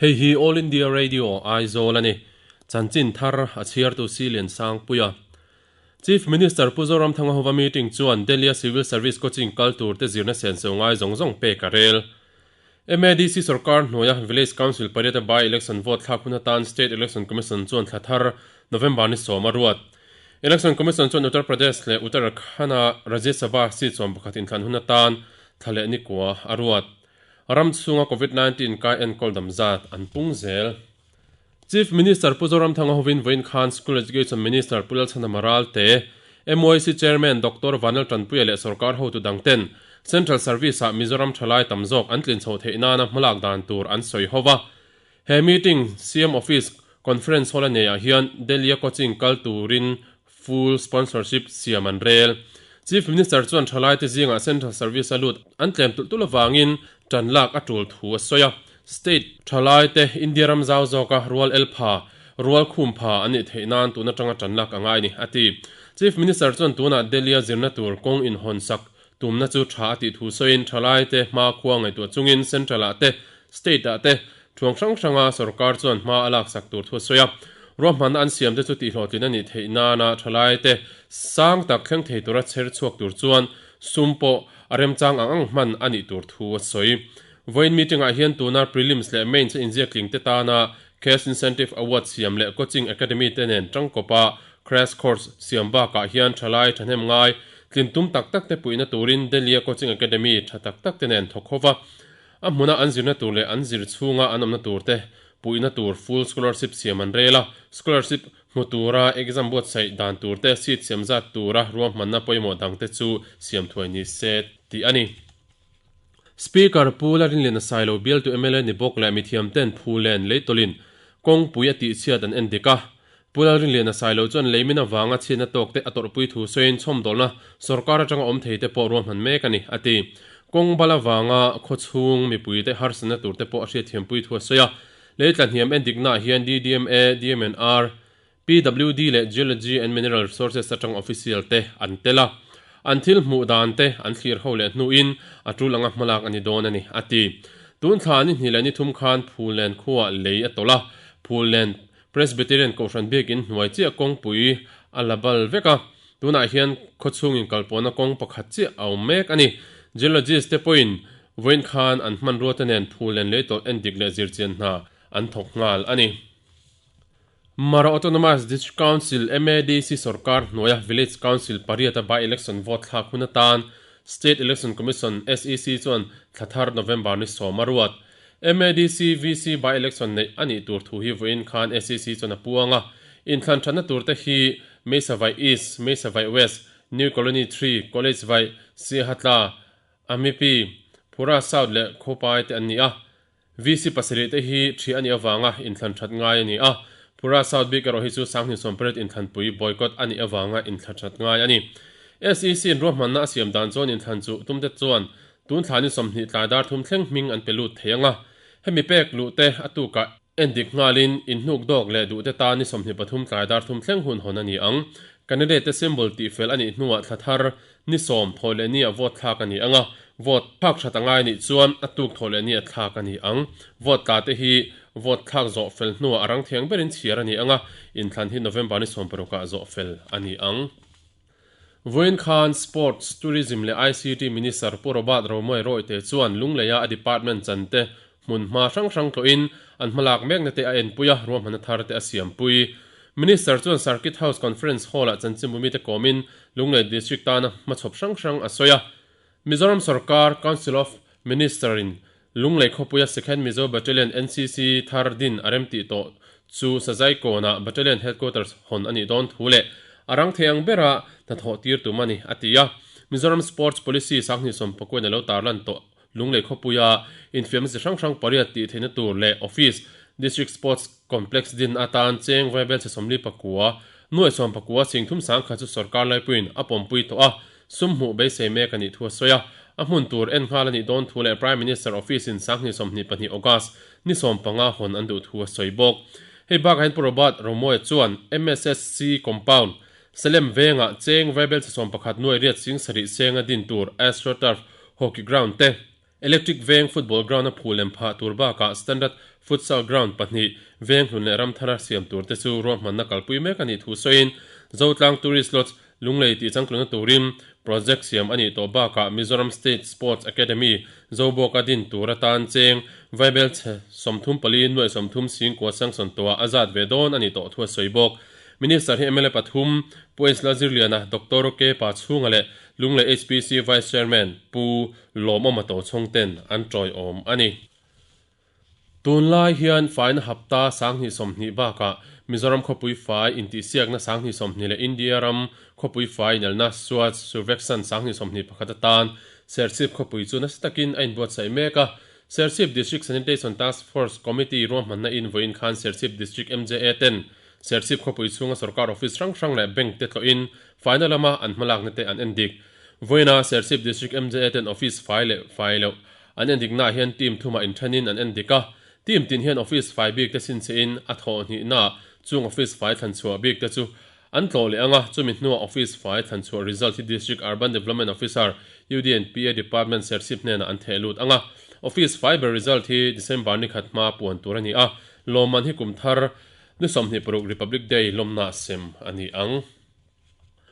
Hei hi All India Radio, Aizawl a ni. Chanchin thar a chhiartu Silian Sangpuia. Chief Minister Pu Zoramthanga hova meeting chuan Delhi-a Civil Service Coaching kal tur te zirna senso ngai zawng zawng pek a rel. MADC sorkar hnuaia Village Council pariata by-election vote thlak hun atan State Election Commission chuan thla thar November ni sawm a ruat. Election Commission chuan Uttar Pradesh leh Uttarakhand-a Rajya Sabha seat 11 inthlan hun atan thla leh nikua a ruat. Ram chhunga Covid 19 kai enkawl dam zat an pung zel. Chief Minister Pu Zoramthanga hovin vawiin khan School Education Minister Pu Lalchhana Maral te, MYC Chairman Doctor Vanlal Tanpuia leh sorkar hotu dang ten Central Service-ah Mizoram thalai tam zawk an tlin chhoh theih nana hmalak dan tur an sawi ho va. He meeting CM Office Conference Hall a neiah hian Delhi-a coaching kal turin full sponsorship siam an rel. Chief Minister chuan thalaite zingah Central Service a lut an tlem tulh tulh avangin tan lak a tul thu a sawi a. State thalaite India ram zau zawka rual el pha, rual khum pha an nih theih nan tun atanga tan lak a ngai ni, a ti. Chief Minister chuan tunah Delhi-a zirna tur kawng inhawnsak tumna chu tha a tih thu sawiin thalaite hma khua ngaihtuah chungin Central-ah te, State-ah te thuang hrang hranga sorkar chuan hma a laksak tur thu a sawi a. Ruahmanna an siamte chu tihhlawhtlin a nih theih nana thalaite sang tak thleng thei tura chher chhuak tur chuan sum pawh a remchang ang ang hman a nih tur thu a sawi. Vawiin meeting-ah hian tuna Prelims leh Mains a inziak tling te tana Cash Incentive Award siam leh Coaching Academy te nen tangkawpa Crash Course siam bakah hian thalai thahnem ngai tlin tum tak tak te puihna turin Delhi-a Coaching Academy tha tak tak te nen thawk ho va. A hmuna an zirna tur leh an zir chhunga an awmna tur te puihna tur full scholarship siam an rel a, scholarship hmu tura exam buatsaih dan tur te seat siam zat tura ruahmanna pawimawh dang te chu siam thuai ni se tih a ni. Speaker Pu Larinliana Sailo bialtu mla ni bawk leh mithiamten Phulen leitawlin kawngpui a tihchhiat an en dik a. Pu Lalrinliana Sailo chuan leimin avanga chhiatna tawkte a tawrhpui thu sawiin chhawmdawlhna sorkar atanga awm theite pawh ruahman mek a ni, a ti. Kawng bal avanga khawchhung mipuite harsatna turte pawh a hriatthiampui thu a sawi a. Lei tlahniam en diknaah hian DDMA, DMNR, PWD leh Geology and Mineral Resources atang official te an tel a, an thil hmuh dan te an thlir ho leh hnuin a tul anga hmalak a ni dawn a ni, a ti. Tun thla ni hnih leh ni thum khan Phullen khuaah lei a tawlh a, Phullen Presbyterian Kohhran biakin hnuai chiah kawngpui a la bal vek a, tunah hian khawchhung inkalpawhna kawng pakhat chiah a awm mek a ni. Geologist te pawhin vawiin khan an hmanrua te nen Phullen lei tawlh endik leh zirchian hna an thawk nghal a ni. Mara Autonomous District Council, MADC, sorkar hnuaia Village Council pariata by-election vote thlak hun atan State Election Commission, SEC, chuan thla thar November ni sawm a ruat. MADC VC by-election neih a nih tur thu hi vawiin khan SEC chuan a puang a. Inthlan thatna turte hi Meisavai East, Meisavai West, New Colony Three, College Vai, Siahatla, Amipi, Phura South leh Khawpai te an ni a. VC pasarih te hi ṭhi a nih avanga inthlan ṭhat ngai a ni a, Pura South bik erawh hi chu Sanghnih Sawmpariat inthlanpui boycott a nih avanga inthlan ṭhat ngai a ni. SEC in ruahmanna a siam dan chuan inthlan chu tumte chuan tun thla ni 20 tlai dar thum thleng hming an pe lut thei ang a, hemi pek luh te a tukah endik nghalin inhnuk dawk leh duhte tan ni 23 tlai dar thum thleng hun hawn a ni ang. Candidate te symbol tihfel a nih hnuah thla thar Ni sawm thaw leh nia vote thlak a ni ang a, vote thlak that a ngai nih chuan a tuk thaw leh nia thlak a ni ang. Vote tla te hi vote thlak zawh fel hnuah a rang thiang berin chhiar a ni ang a, inthlan hi November ni 16 ah zawh fel a ni ang. Vawiin khan Sports, Tourism leh ICT Minister Pu Robert Romawia Rawite chuan Lungleia a department chante Hmun hma hrang hrang tlawhin an hmalak mekna te a enpui a, ruahmanna thar te a siampui. Minister chuan Circuit House Conference Hall-ah chanchinbu mite kawmin Lunglei District tana hmachhawp hrang hrang a sawi a. Mizoram sorkar Council of Minister-in Lunglei khawpuia Second Mizo Battalion NCC thar din a remtih tawh chu Sazaikawnah Battalion Headquarters hawn a nih dawn thu leh a rang thei ang bera hnathawh tir tum a ni, a ti a. Mizoram Sports Policy 2019 a lo tarlan tawh Lunglei khawpuia infiamna chi hrang hrang pariat tih theihna tur leh Office, District Sports Complex din atan cheng vaibel chhe 44, nuai 19 singthum sangkhat chu sorkar laipuiin a pawmpui tawh a, sum hmuh beisei mek a nih thu a sawi a. A hmun tur en nghal a nih dawn thu leh Prime Minister Office-in 2022 August ni 15 hawn an duh thu a sawi bawk. Hei bakah hian Pu Robert Romawia chuan MSSC Compound, Salem vengah cheng vaibel chhe 11 nuai riat sing sarih senga din tur AstroTurf Hockey Ground te. Electric Veng football ground-a phul lem phah tur bakah Standard Futsal Ground pahnih, Venghlun leh Ramthara siam tur te chu ruahmanna kalpui mek a nih thu sawiin Zotlang Tourist Lodge Lunglei tih changtluna turin project siam a nih tawh bakah Mizoram State Sports Academy Zobawka din tur atan cheng vaibelchhe 34 nuaih 30 singkua sanction tawhah a zat ve dawn a nih tawh thu a sawi bawk. Minister hi mla pathum, Pu H Lalzirliana, Doctor K Pachhunga leh Lunglei HPC Vice Chairman Pu Lawmawma Tochhawng ten an tawiawm a ni. Tunlai hian faina hapta 2020 bakah Mizoram khawpui fai intihsiakna 2020 leh India ram khawpui fai inelna Swachh Survekshan 2021 atan Serchhip khawpui chu nasa takin a inbuatsaih mek a. Serchhip District Sanitation Task Force Committee ruahmanna in vawiin khan Serchhip District MJA ten Serchhip khawpui chhunga sorkar office hrang hrang leh bank te tlawhin faina lama an hmalakna te an endik. Vawiina Serchhip District MJA ten office fai leh fai loh An endiknaah hian team thumah inthenin an endik a, team tin hian office fai bik te chhinchhiahin a thawh hnihnaah chung office fai thlanchhuah bik te chu an tlawh leh ang a, chumi hnuah office fai thlanchhuah result hi District Urban Development Officer, UDNPA Department Serchhip hnenah an theh lut ang a, office fai ber result hi December ni khat hma puan tur a ni a, lawmman hi kum thar ni 26 Republic Day lawmna sem a ni ang.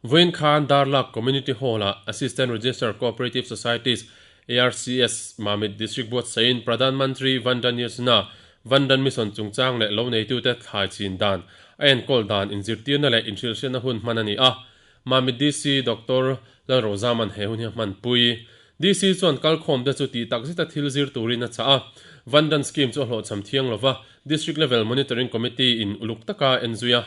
Vawiin khan Darlak Community Hall-ah Assistant Registrar Cooperative Societies, ARCS, Mamit District buatsaihin Pradhan Mantri Van Dhan Yojana, Van Dhan Mission chungchang leh lo neitute thlai chin dan, a enkawl dan inzirtirna leh inhrilhhriatna hun hman a ni a. Mamit DC Doctor Lalrozaman he hun hi a hmanpui. DC chuan kalkhawmte chu tih tak zeta thil zir turin a chah a. Van Dhan Scheme chu a hlawhchham thiang lova, District Level Monitoring Committee in uluk taka en zui a.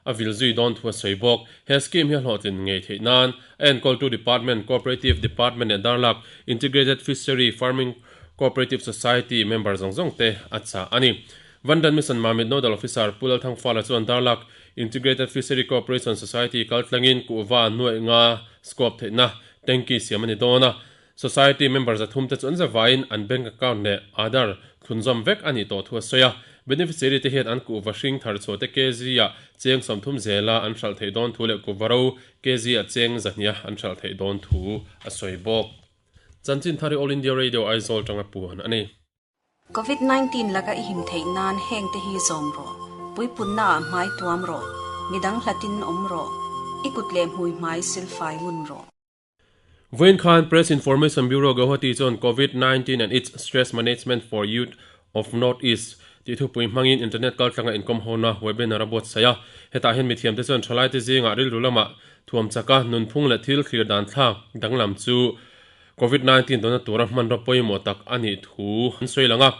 A vil zui dawn thu a sawi bawk. He scheme hi a hlawhtlin ngei theih nan a enkawltu department, Cooperative Department leh Darlak Integrated Fishery Farming Cooperative Society member zawng zawng te a chah a ni. Vandan Mission Mamit Nodal Officer Pu Lalthangfala chuan Darlak Integrated Fishery Cooperation Society kaltlangin kuhva nuaih nga scope theihna tanky siam a ni dawn a. Society member zathum te chu an zavaiin an bank account leh Aadhaar thlunzawm vek a nih tawh thu a sawi a. Beneficiary te hian an kuhva hring thar chhuah te kg ah cheng 30 zela an hralh theih dawn thu leh kuhva ro kg ah cheng 200 an hralh theih dawn thu a sawi bawk. Chanchin thar hi All India Radio Aizawl tanga puan a ni. Covid 19 laka i him theih nan heng te hi zawm rawh. Puipunna ah hmai tuam rawh. Midang hlatin awm rawh. I kut leh hmui hmai silfai ngun rawh. Vawiin khan Press Information Bureau Guwahati chuan Covid 19 and its Stress Management for Youth of North East tih thupui hmangin internet kaltlanga inkawm hona webinar a buatsaih a. Hetah hian mithiamte chuan thalaite zingah rilru lamah thuam chaka nunphung leh thil thlir dan thlak danglam chu Covid 19 dawna tura hmanraw pawimawh tak a nih thu an sawi lang a.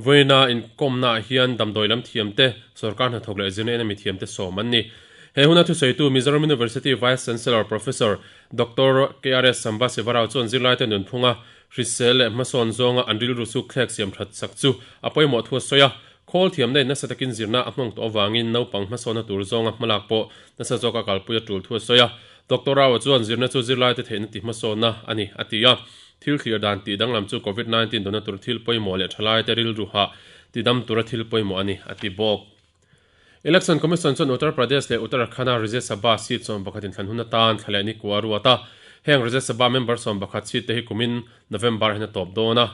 Vawiina inkawmnaah hian damdawi lam thiamte, sorkar hnathawk leh zirna ena mithiamte sawm an ni. He huna thusawitu Mizoram University Vice Chancellor Professor Doctor KRS Sambasivarao chuan zirlaite nunphunga hrisel leh hmasawn zawnga an rilru suk thlek siam that sak chu a pawimawh thu a sawi a. Khawl thiamna in nasa takin zirna a hmang tawh avangin naupang hmasawnna tur zawnga hmalak pawh nasa zawka kalpui a tul thu a sawi a. Doctor Rao chuan zirna chu zirlaite theihna ti hmasawnna a ni a ti a. Thil thlir dan tih danglam chu Covid 19 dawna tur thil pawimawh leh thalaite rilru hah tidam tura thil pawimawh a ni a ti bawk. Election Commission chuan Uttar Pradesh leh Uttarakhand-a Rajya Sabha seat 11 inthlan hun atan thla leh ni kua a ruat a. Heng Rajya Sabha member 11 seat te hi kumin November hian a tawp dawn a.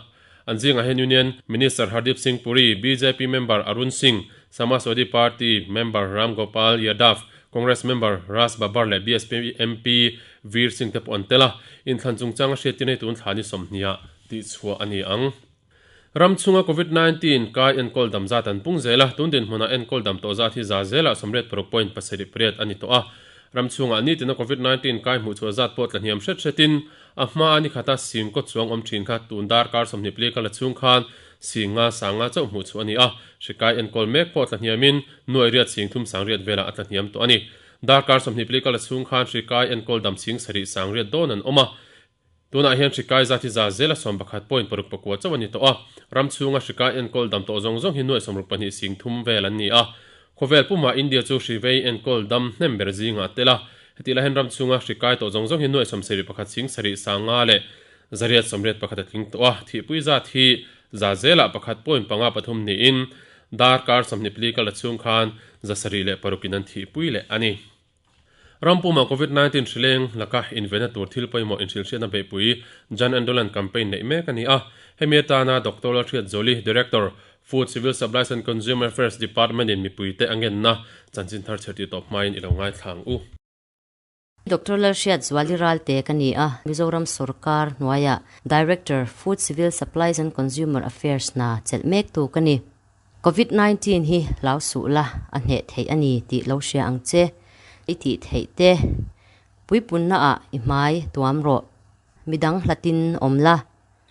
An zingah hian Union Minister Hardeep Singh Puri, bjp member Arun Singh, Samajwadi Party member Ram Gopal Yadav, Congress member Raj Babbar leh BSP MP Veer Singh te pawh an tel a. Inthlan chungchang a hriattir hi tun thla ni 20 ah tihchhuah a ni ang. Ram chhunga Covid 19 kai enkawl dam zat an pung zel a, tun dinhmunah enkawl dam tawh zat hi za zelah 86.78 a ni tawh a. Ram chhungah nitina Covid 19 kai hmuh chhuah zat pawh tla hniam hret hretin a hma a ni khata sing kaw chuang awm thin kha tun darkar 24 kala chhung khan sing nga sang nga chauh hmuh chhuah a ni a, hri kai enkawl mek pawh tla hniamin nuai riat sing thum sang riat velah a tla hniam tawh a ni. Darkar 24 kala chhung khan hri kai enkawl dam sing sarih sang riat dawn an awm a. Tunah hian hri kai zat hi za zela 11 point paruk pakua chauh a ni tawh a, ram chhunga hri kai enkawl dam tawh zawng zawng hi nuai 62 sing thum vel an ni a. Khawvel pumah India chu hri vei enkawl dam hnem ber zingah a tel a, hetih lai hian ram chhunga hri kai tawh zawng zawng hi nuai 71 sing sarih sanga leh zariat 81 a tling tawh a, thihpui zat hi za zelah pakhat point panga pathum niin darkar 24 kal a chhung khan za sarih leh parukin an thihpui leh a ni. Ram pumah Covid 19 hrileng laka invenna tur thil pawimawh inhrilhhriatna beihpui Jan Andolan campaign neih mek a ni a. Hemi atana Doctor Lalhriat Zoli, Director, Food, Civil Supplies and Consumer Affairs Department in mipuite a ngenna chanchin thar chhertir tawp hmain i lo ngaithla ang u. Doctor Lalhriat Zuali Ralte ka ni a, Mizoram sawrkar hnuaiah Director, Food, Civil Supplies and Consumer Affairs hna chelh mektu ka ni. Covid 19 hi hlau suh la, a hneh theih a ni tih lo hria ang che. I tih theih te, puipunna ah i hmai tuam rawh. Midang hlatin awm la,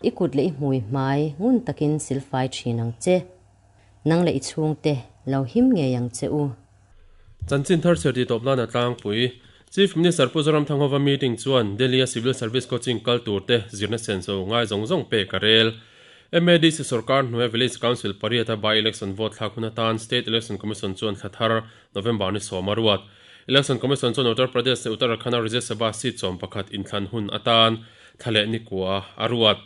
i kut leh i hmui hmai ngun takin silfai thin ang che. Nang leh i chhungte lo him ngei ang che u. Chanchin thar chhiar tih tawp nana tlangpui Chief Minister Pu Zoramthanghova meeting chuan Delhi-a Civil Service Coaching kal turte zirna senso ngai zawng zawng pek a rel. MADC sorkar hnuaia Village Council pariata by-election vote thlak hun atan State Election Commission chuan thla thar November ni sawm a ruat. Election Commission chuan Uttar Pradesh leh Uttarakhand-a Rajya Sabha seat 11 inthlan hun atan thla leh nikua a ruat.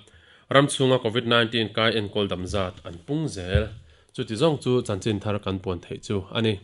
Ram chhunga Covid 19 kai enkawl dam zat an pung zel. Chuti zawng chu chanchin thar kan puan theih chu a ni.